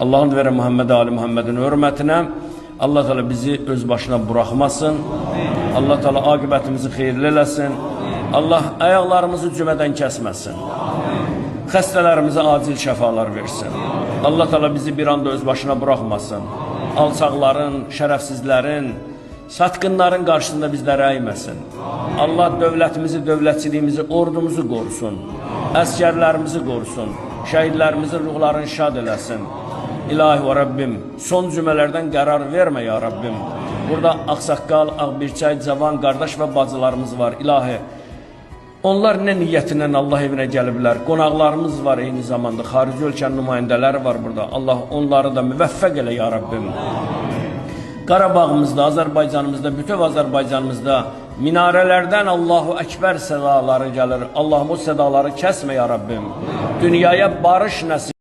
Allahın verə Muhammed Ali Muhammedin hörmətinə Allah Teala bizi öz başına buraxmasın. Allah Teala aqibətimizi xeyirli eləsin. Allah ayaqlarımızı cümədən kəsməsin. Xəstələrimizə acil şəfalar versin. Allah Teala bizi bir anda öz başına buraxmasın. Alçaqların, şərəfsizlərin, satqınların qarşısında bizləri əyməsin. Allah dövlətimizi, dövlətçiliyimizi, ordumuzu qorusun. Əsgərlərimizi qorusun. Şəhidlərimizin ruhlarını şad eləsin. İlahi və Rəbbim, son cümələrdən qərar vermə ya Rəbbim. Burada ağsaqqal, ağbirçək, cavan qardaş və bacılarımız var. İlahi, onlar nə niyyətinə Allah evinə gəliblər? Qonaqlarımız var eyni zamanda, xarici ölkənin nümayəndələri var burada. Allah onları da müvəffəq elə ya Rəbbim. Qarabağımızda, Azərbaycanımızda, bütöv Azərbaycanımızda minarələrdən Allahu Əkbər sədaları gəlir. Allahım o sədaları kəsmə ya Rəbbim. Dünyaya barış nəsib